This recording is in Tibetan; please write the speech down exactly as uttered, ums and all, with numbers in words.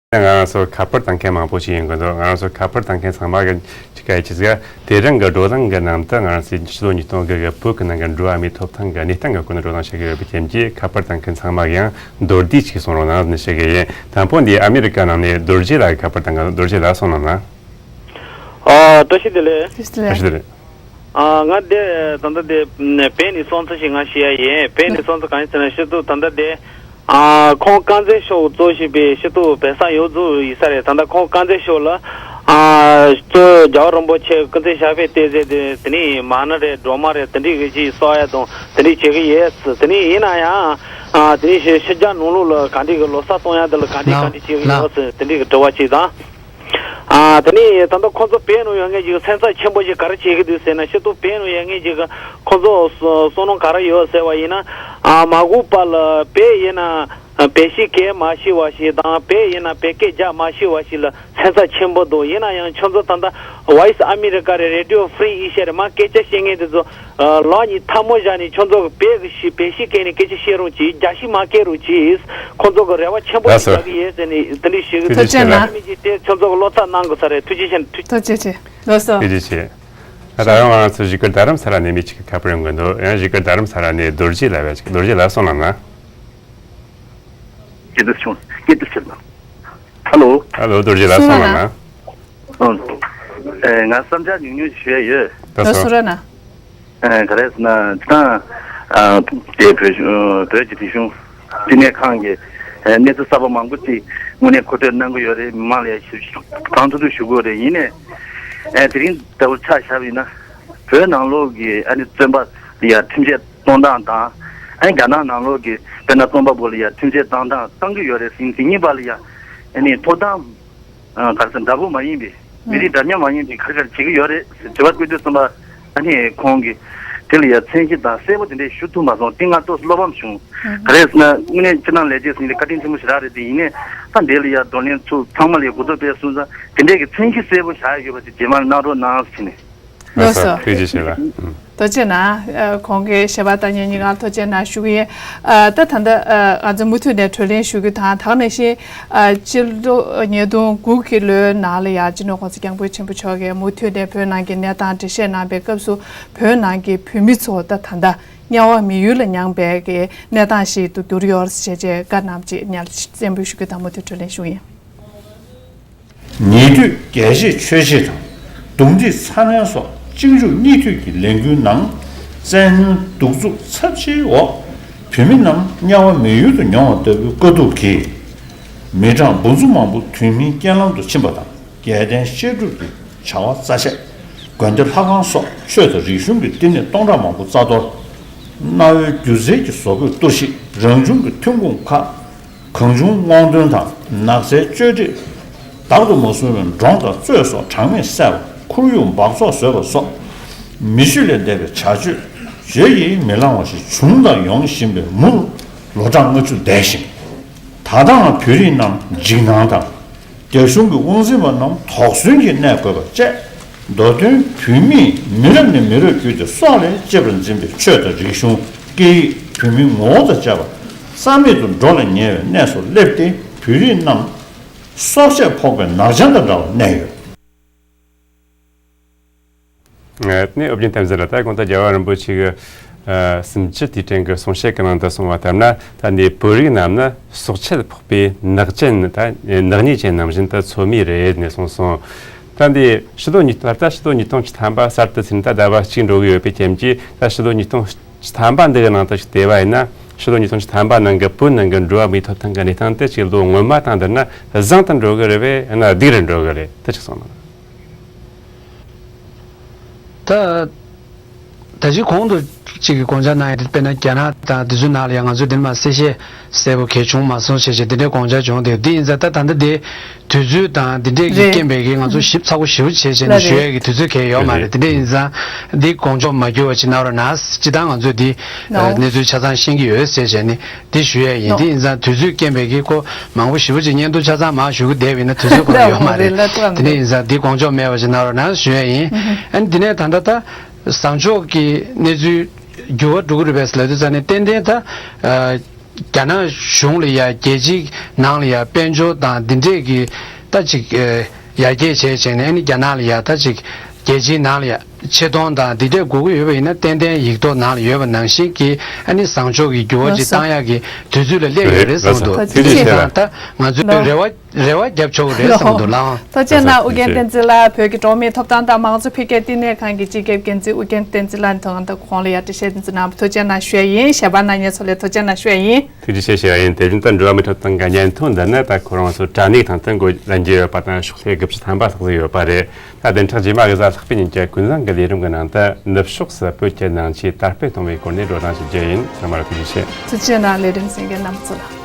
ང་རང་ཚོ་ཁ་པར་བཏང་མཁན་མང་པོ་ཞིག་ཡོང་གི་འདུག་ང་རང་ཚོ་ཁ་པར་བཏང་མཁན་ཚང་མ་གི་ཅིག་ག་ཡིན་ཅི་ཟིག་དེ་རིང་གི་བགྲོ་གླེང་གི་ནང་དུ་ང་རང་ཚོའི་ཕྱི་ལོ་ཉིས་སྟོང་དགུ་གི་བོད་ཀྱི་ནང་གི་འགྲོ་བ་མིའི་ཐོབ་ཐང་གི་གནས་སྟངས་ཀྱི་སྐོར་ནས་བགྲོ་གླེང་བྱེད་ཀྱི་ཡོད་པའི་རྐྱེན་གྱིས། ཁ་པར་བཏང་མཁན་ཚང་མ་གི་ཡང་མདོར་བསྡུས་ཅིག་གསུང་རོགས་གནང་ནས་ཞུ་གི་ཡིན། དང་པོ་འདི་ཨ་མི་རི་ཀ་ནང་ནས་རྡོ་རྗེ་ལགས་ཀྱིས་ཁ་པར་བཏང་གི་འདུག་རྡོ་རྗེ་ལགས་སོང་ལམ་ན། ཨ། བཀྲ་ཤིས་བདེ་ལེགས། བཀྲ་ཤིས་བདེ་ལེགས། ཨ། ང་དེ་ད་ལྟ་དེ་བོད་ནས་སོང་ཚུལ་ཞིག་ང་ཞུ་ཡ་ཡིན། བོད་ནས་སོང་ཚུལ་གང་ཡིན་ཟེར་ན། སྤྱི་འཐུས་ད་ལྟ་དེ། ཨ། ཁོང་དཀར་མཛེས་ཤོག་གཙོ་བྱས་པའི་སྤྱི་འཐུས་བོད་ས་ཡོངས་རྫོགས་ཡིན་ས་རེད། ད་ལྟ་ཁོང་དཀར་མཛེས་ཤོག་ལ། ཨ། གཙོས་རྒྱལ་བ་རིན་པོ་ཆེ་སྐུ་ཚེ་ཞབས་པད་བརྟན་ཟེར་དེ། དེ་ནས་མ་ཎི་རེད། སྒྲོལ་མ་རེད། དེ་འདྲའི་གི་ཅིག་གསོལ་ཡ་དང་དེ་འདྲའི་བྱེད་ཀྱི་ཡོད། དེ་ནས་ཡིན་ན་ཡང་། ཨ། དེ་ནས་ཕྱི་ཕྱི་རྒྱལ་ནང་ལོགས་ལ་ག་འདྲའི་གི་ལོ་གསར་གཏོང་ཡ་དེ་ལ་ག་འདྲའི་ག་འདྲའི་བྱེད་ཀྱི་ཡོད་ཟེར་དེ་འདྲའི་གི་དྲི་བ་ཅིག་དང་། ཨ། དེ་ནས་ད་ལྟ་ཁོང་ཚོ་བོད་ནང་ཡོད་མཁན་ཅིག་སེམས་འཚབ་ཆེན་པོ་ཞིག་ག་རེ་བྱེད་ཀྱི་འདུག་ཟེར་ན། སྤྱི་འཐུས་བོད་ནང་ཡོད་མཁན་ཅིག་གི་ཁོང་ཚོ་བསོད་ནམས་ག་རེ་ཡོད་ཟེར་བ་ཡིན་ན། ཨ། མ་འོངས་པ་ལ་བོད་ཡིན་ན་བོད་གཞས་གོ་མ་ཤེས་པ་ཞིག་དང་། བོད་ཡིན་ན་བོད་སྐད་རྒྱག་མ་ཤེས་པ་ཞིག་ལ་སེམས་འཚབ་ཆེན་པོ་འདུག་ཡིན་ན་ཡང་ཁྱོད་ཚོ་ད་ལྟ་Voice America རེད། Radio Free Asia རེད། མར་སྐད་ཆ་བཤད་མཁན་དེ་ཚོ། ཨ། ལག་གཉིས་ཐལ་མོ་སྦྱར་ནས་ཁྱོད་ཚོ་བོད་ཀྱི་གཞས་བོད་གཞས་སྐད་ནས་སྐད་ཆ་བཤད་རོགས་གྱིས། རྒྱ་གཞས་མ་སྐད་རོགས་གྱིས། ཁོང་ཚོ་གི་རེ་བ་ཆེན་པོ་ཞིག་ལགས་སོ། རྒྱག་གི་ཡོད་ཟེར་ནས་དེ་འདྲ་ཞུ་གི་ཐུགས་རྗེ་ཆེ་ལགས། ཨ་མི་གྱིས་དེ་ཁྱོད་ཚོ་གི་བློ་འཚབ་གནང་དགོས་ས་རེད། ཐུགས་རྗེ་ཆེ། ཐུགས་ཐུགས་རྗེ་ཆེ། ལགས་སོ། ཐུགས་རྗེ་ཆེ། ད་ད་རུང་ང་ཚོ་བཞུགས་སྒར་རྡ་རམ་ས་ལ་ནས་མི་གཅིག་གིས་ཁ་པར་ཡོང་གི་འདུག་ཡང་བཞུགས་སྒར་རྡ་རམ་ས་ལ་ནས་རྡོ་རྗེ་ལགས་ཅིག་རྡོ་རྗེ་ལགས་སོང་ལམ་ན། སྐད་དུ་བྱུང་། སྐད་དུ་བྱུང་། ཧ་ལོ། ཧ་ལོ། རྡོ་རྗེ་ལགས་སོང་ལམ་ན། ཨང་། ཨེ། ང་བསམ་འཆར་ཉུང་ཉུང་ཞིག་ཞུ་ཡ་ཡོད། ལགས་སོ། ལགས་སོ་ར་ན། ཨེ། ག་རེ་ཟེར་ན། ད་ཨ་དེ་བོད་བོད་ཀྱི་རིག་གཞུང་བསྟི་གནས་ཁང་གི་ཨེ་གནས་ཚུལ་གསར་པ་མང་པོ་ཅིག་དངོས་གནས་མཁོ་སྤྲོད་གནང་གི་ཡོད་རེད། མི་མང་ལ་ཡ་ཞུ་གང་ཐུབ་ཐུབ་ཞུ་དགོས་རེད། ཡིན་ནའི་ཨེ་དེ་རིང་ལྟ་བུ་ཆ་བཞག་པ་ཡིན་ན། བོད་ནང་ལོགས་ཀྱི་ཨ་ནི་བཙོན་པ་ལ་ཡ་ཁྲིམས་ཆད་གཏོང་སྟངས་དང་། ཨ་ནི་རྒྱ་ནག་ནང་ལོགས་ཀྱི་དཔེར་ན་རྩོམ་པ་པོ་ལ་ཡ་ཁྲིམས་ཆད་གཏོང་སྟངས་གཏོང་གི་ཡོད་རེད་ཟེར། དེ་གཉིས་བར་ལ་ཡ་ཨ་ནི་ཐོབ་ཐང་། ཨ། ག་རེ་ཟེར། འདྲ་པོ་མ་ཡིན་པའི། མི་རིགས་འདྲ་མཉམ་མ་ཡིན་པའི་ག་རེ་ག་རེ་བྱེད་ཀྱི་ཡོད་རེད་ཟེར་དྲི་བ་བཀོད་དུས་ཙམ་པ། ཨ་ནི་ཁོང་གིས་དེ་ལ་ཡ་མཚན་གཞི་དང་གསལ་པོ་དེ་འདྲས་ཞུ་ཐུབ་མ་སོང་། དེ་ང་ཏོག་ཙམ་བློ་ཕམ་བྱུང་། ག་རེ་ཟེར་ན། དངོས་གནས་སྤྱི་བཏང་ལས་བྱེད་ཟེར་མཁན་དེ་བཀའ་དྲིན་ཆེན་པོ་ཞེ་དྲག་རེད། དེ་ཡིན་ནའི་ད་འདི་ལ་ཡ་བགྲོ་གླེང་ཚུགས་ཚང་མ་ལ་ཡ་གོ་རྟོགས་སྤེལ་སོང་ཙང་། དེ་འདྲས་ཀྱི་མཚན་གཞི་གསལ་པོ་བཞག་ཡ་ཡོད་པ་དེ་རྗེས་མ་གནང་རོགས་གནང་ཟེར་ནས། ལགས་སོ། ལགས་སོ། ཐུགས་རྗེ་ཆེ་ལགས། ཐུགས་རྗེ་ཆེ་གནང་། ཨ། ཁོང་གི་ཞལ་པར་ལྟ་མཁན་གཉིས་ཀར་ཐུགས་རྗེ་གནང་ཞུ་གི་ཡིན། ཨ། ད་ད་ལྟ་ཨ་ང་ཚོ་མུ་མཐུད་ནས་བགྲོ་གླེང་ཞུ་རྒྱུ་དང་། ད་ག་ནང་བཞིན་ཨ་ཕྱི་ལོ་ཉིས་སྟོང་དགུ་གི་ལོའི་ནང་ལ་ཡ་སྤྱི་ནོར་༸གོང་ས་༸སྐྱབས་མགོན་ཆེན་པོ་མཆོག་གིས་མུ་མཐུད་ནས་བོད་ནང་གི་གནས་སྟངས་འགྲེལ་བཤད་གནང་པའི་སྐབས་སུ། བོད་ནང་གི་བོད་མི་ཚོ་ད་ད་ལྟ་དམྱལ་བ་མི་ཡུལ་ལ་མྱངས་པའི་གི་གནས་སྟངས་ཤིག་ཏུ་གྱུར་ཡོད་ཟེར་བྱས་བཀའ་གནང་བ་ཅིག་སྙན་སེང་འབུལ་ཞུ་རྒྱུ་དང་མུ་མཐུད་བགྲོ་གླེང་ཞུ་གི་ཡིན། ཉེ་དུས་རྒྱལ་གཅེས་ཆོས་གཅེས་དང་། འདུམ་འགྲིག་ཚ་ནན་སོགས་གཅིག་མཇུག་གཉིས་མཐུད་ཀྱི་ལས་འགུལ་ནང་། བཙན་གནོན་གདུག་རྩུབ་ཚབས་ཆེའི་འོག་བོད་མི་རྣམས་དམྱལ་བ་མི་ཡུལ་དུ་མྱོང་བ་ལྟ་བུའི་དཀའ་སྡུག་གིས། མི་གྲངས་འབུམ་ཚོ་མང་པོ་དུས་མིན་རྐྱེན་ལམ་དུ་ཕྱིན་པ་དང་། རྒྱལ་བསྟན་བཤད་སྒྲུབ་ཀྱི་བྱ་བ་རྩ་ཆད། དགོན་སྡེ་ལྷ་ཁང་སོགས་ཆོས་དང་རིག་གཞུང་གི་བསྟི་གནས་སྟོང་ཕྲག་མང་པོ་རྩ་གཏོར། གནའ་བོའི་སྒྱུ་རྩལ་གྱི་བཟོ་བཀོད་གཏོར་བཤིག་རང་བྱུང་གི་ཐོན་ཁུངས་ཁག་གང་བྱུང་སྔོག་འདོན་དང་། ནགས་ཚལ་གཅོད་འབྲེག་བདག་ཏུ་མ་བཟུང་བའི་འབྲོང་དང་གཙོད་སོགས་གྲངས་མེད་བསད་པ། ཁོར་ཡུག་འབག་བཙོག་བཟོས་པ་སོགས། མི་ཆོས་ལས་འདས་པའི་བྱ་སྤྱོད་བརྗོད་ཀྱིས་མི་ལང་བ་ཞིག་བྱུང་དང་ཡོང་བཞིན་པའི་མུར་ལོ་གྲངས་ལྔ་བཅུ་འདས་ཤིང་། ད་ལྟའང་བོད་རིགས་རྣམས་འཇིགས་སྣང་དང་། རྒྱ་གཞུང་གི་དབང་འཛིན་པ་རྣམས་དོགས་ཟོན་གྱིས་གནས་དགོས་པ་བཅས། མདོ་དོན་བོད་མིས་མི་རབས་ནས་མི་རབས་བརྒྱུད་དེ་སྲོག་ལས་གཅེས་པར་འཛིན་པའི་ཆོས་དང་རིག་གཞུང་། སྐད་ཡིག་བོད་མིའི་ངོ་བོ་དང་བཅས་པ་རྩ་མེད་དུ་འགྲོ་ལ་ཉེ་བའི་གནས་སུ་སླེབས་ཏེ། བོད་རིགས་རྣམས་སྲོག་ཆད་ཕོག་པའི་ནག་ཅན་དང་འདྲ་བར་གནས་ཡོད། ཨ་ནི་ཨོ་རྒྱན་བསྟན་འཛིན་ལགས། ད་གོང་དུ་རྒྱལ་བ་རིན་པོ་ཆེ་གི་ཨ་གསུམ་བཅུ་དུས་དྲན་གྱི་གསུང་བཤད་ཀྱི་ནང་དུ་གསུངས་པ་ལྟར་ན། ད་འདི་བོད་རིགས་རྣམས་ནི་སྲོག་ཆད་ཕོག་པའི་ནག་ཅན། ད་ནག་ཉེས་ཅན་ནང་བཞིན་དུ་ཚོར་མུས་རེད་ནས་གསུངས་སོང་། ད་འདི་ཕྱི་ལོ་ཉིས། ད་ལྟ་ཕྱི་ལོ་ཉིས་སྟོང་བཅུ་ཐམ་པ་གསར་དུ་ཚུད་ནས་ད་ཟླ་བ་གཅིག་འགྲོ་གི་ཡོད་པའི་རྐྱེན་གྱིས། ད་ཕྱི་ལོ་ཉིས་སྟོང་བཅུ་ཐམ་པ་འདི་གི་ནང་དུ་ཞིག་བལྟས་པ་ཡིན་ན། ཕྱི་ལོ་ཉིས་སྟོང་བཅུ་ཐམ་པ་ནང་གི་བོད་ནང་གི་འགྲོ་བ་མིའི་ཐོབ་ཐང་གི་གནས་སྟངས་དེ་ཅིག་ལོ་སྔོན་མ་དང་བསྡུར་ན་བཟང་དུ་འགྲོ་གི་རེད་པས་ན་སྡུག་རུ་འགྲོ་གི་རེད། དེ་ཅིག་གསུངས་གནང་། ད་ད་ཅི་གོང་དུ་གཅིག་གིས་དགོངས་འཆར་གནང་ཡ་དེ། དཔེར་ན་རྒྱ་ནག་དང་དེ་ཚོའི་ནང་ལ་ཡང་ང་ཚོས་འདི་ནས་མར་གསལ་བཤད་གསལ་པོ་གང་ཡང་བྱུང་མ་སོང་བྱས་བྱས་འདི་འདྲའི་དགོངས་འཆར་བྱུང་། དེ་འདི་ཡིན་ཙང་ད་ད་ལྟ་དེ་དུས་ཚོད་དང་འདི་འདྲའི་གི་རེད། རྐྱེན་པས་ཀྱི་ང་ཚོ་ཞིབ་ཚགས་པོ་ཞིབ་པོ་བྱས་བྱས་ནས་ལགས་ཞུ་རེད། ཡ་གི་དུས་ཚོད་གང་ཡང་ཡོད་མ་རེད། རེད། དེ་འདྲ་ཡིན་ཙང་འདི་དགོངས་འཇོག་མ་གྱུར་བ་ཅིག་གནང་རོགས་གནང་། སྤྱིར་བཏང་ང་ཚོས་འདི་ལགས། གནས་ཚུལ་ཆ་ཚང་ཤེས་ཀྱི་ཡོད་ཟེར་བྱས་ནས། དེ་ཞུ་ཡས་ཡིན། ནོ། དེ་ཡིན་ཙང་དུས་ཚོད་རྐྱེན་པས་ཀྱི་ཁོ་མང་པོ་ཞེ་པོ་ཅིག་བརྙན་ཐུང་ཆ་ཚང་མར་ཞུ་གི་བསྡད་པ་ཡིན་ན་དུས་ཚོད་ཁོ་ན་ཡོད་མ་རེད། ལགས་རེད། ལགས་རེད། དེ་འདྲ་ཡིན་ཙང་འདི་དགོངས་འཇོག་མེད་པ་ཞིག་གནང་རོགས་གནང་ཞུ་ཡས་ཡིན། ཨུ་ཧུ། ཨ་ནི་འདི་ནས་ད་ལྟ་ད་བཟང་ཕྱོགས་ཀྱི་གནས་ཚུལ་འགྱུར་བ་འགྲོ་གི་རེད་པས་ལབ་དུས་ཙང་ནས་ཏན་ཏན་ད། ཨ། རྒྱ་ནག་གཞུང་ལ་ཡ་རྒྱལ་སྤྱིའི་ནང་ལ་ཡ་དཔལ་འབྱོར་དང་འདི་འདྲས་ཀྱི་ད་ཅིག་ཨ་ཡར་རྒྱས་བྱས་བྱས་ནས་ཨ་ནི་རྒྱ་ནག་ལ་ཡ་ད་ཅིག་རྒྱལ་སྤྱིའི་ནང་ལ་ཡ་ཆེ་མཐོང་དང་འདི་འདྲས་དགོས་ཀྱི་ཡོད་པ་ཡིན་ན་ཏན་ཏན་ཡིག་ཐོག་ནང་ལ་ཡོད་པ་ནང་བཞིན་གྱི་ཨ་ནི་བཟང་ཕྱོགས་ཀྱི་འགྱུར་བ་ཅིག་བཏང་ཡག་གི་དུས་ཚོད་ལ་སླེབས་ཡོད་རེད་བསམ་འདུག་དེ་དེ་བཞིན་དང་ད་ང་ཚོའི་རེ་བ་རེ་བ་རྒྱབ་ཆོག་རེད་བསམ་འདུག་ལགས། ཐུགས་རྗེ་གནང་ཨུ་རྒྱན་བསྟན་འཛིན་ལགས། བོད་ཀྱི་གྲོགས་མེད་ཐོབ་ཐང་དང་མང་གཙོ་འཕེལ་རྒྱས་བསྟི་གནས་ཁང་གི་སྤྱི་ཁྱབ་འགན་འཛིན་ཨུ་རྒྱན་བསྟན་འཛིན་ལགས་དང་ད་ཁོང་ལ་ཡ་འགྲེལ་བཤད་འདི་ཚོ་གནང་བ་ཐུགས་རྗེ་གནང་ཞུ་ཡ་ཡིན། གཞན་པ་ན་ཉེ་ཚོ་ལ་ཐུགས་རྗེ་གནང་ཞུ་ཡ་ཡིན། ཐུགས་རྗེ་ཆེ་ཞུ་ཡ་ཡིན། དེ་བཞིན་དུ་འགྲོ་བ་མིའི་ཐོབ་ཐང་གི་བརྙན་ཐུང་འདི་ནི་ད་ཁོ་རང་ཚོ་དྲ་གནས་ཐང་དུ་འགོ་ལེན་རྒྱུ་ཡོད་པ་དང་ཕྱོགས་ལྷེ་དགུ་བཅུ་ཐམ་པ་ལྷག་ཙམ་ཡོད་པ་རེད། ད་བདུན་ཕྲག་རྗེས་མ་གི་གཟའ་ལྷག་པའི་ཉིན་གྱི་ཀུན་བཟང་གི་ལས་རིམ་གྱི་ནང་དུ་ནུབ་ཕྱོགས་སུ་བོད་ཀྱི་ནང་ཆོས་དར་སྤེལ་གཏོང་བའི་སྐོར་ནས་བགྲོ་གླེང་ཞུ་རྒྱུ་ཡིན། ཚང་མར་ཐུགས་རྗེ་ཆེ། ཐུགས་རྗེ་གནང་ལས་རིམ་གཟིགས་མཁན་རྣམ་པ་ཚོ་ལ།